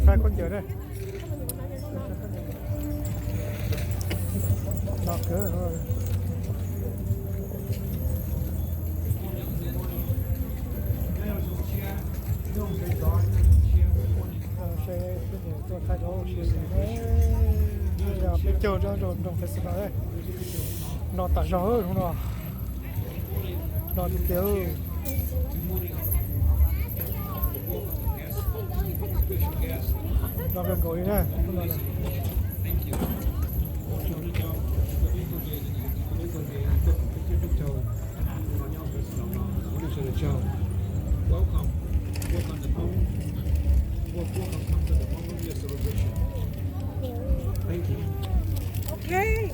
Saib khaub ncaws ne. No kawg. Seb peb niam tuaj thaij rau seb, yog peb caug rau nroog Fresno no, tam zog hnub no. No tiag tiag. No kawg nkaus li na. Okay.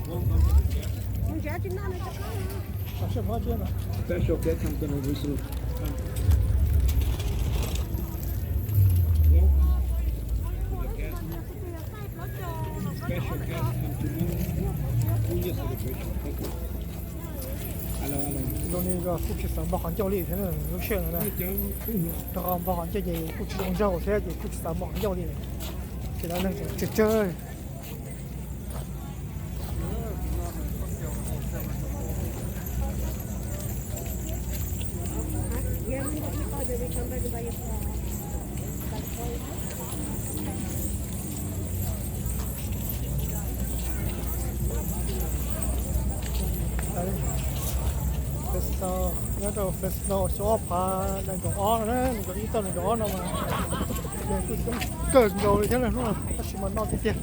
Special guest come to the Jerusalem. Welcome to the guest. Special guest come to Rome. Who is celebration? Thank you. Hello, hello. Zoo li kuj tsis xav npog qhov ncauj li thiab lub sij hawm no na. Rau qhov npog qhov ncauj ces kuj tsis zoo nraug thiab ces kuj tsis xav npog qhov ncauj li. Ces lawv neeg tsawg tsawg. Fresno, nyob rau Fresno xyoo ob phav nees nkaum ob no na, nees nkaum ib txog nees nkaum ob no mas kuj coob kawg nkaus li thiab na hnub no, tab sis mas no tiag tiag.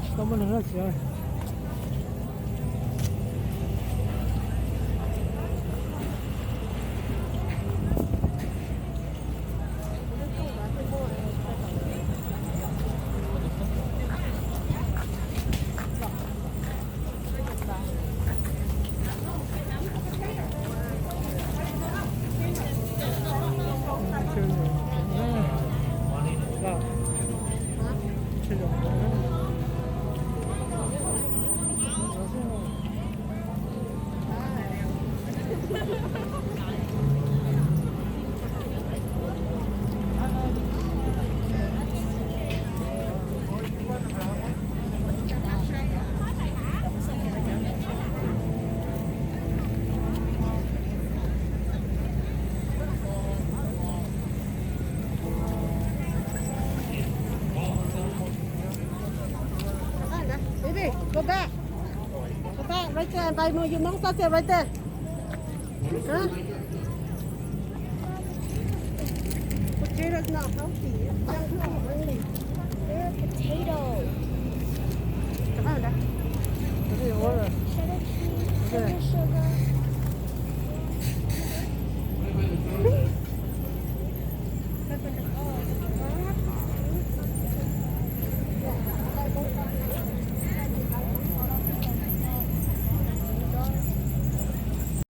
Tsis tau muaj neeg na txiv. Baby, go back. Go back right there and buy more. You Hmong sausage right there. Huh? Potatoes not healthy. It's junk food only. They're a potato. Cheddar cheese, sugar, sugar.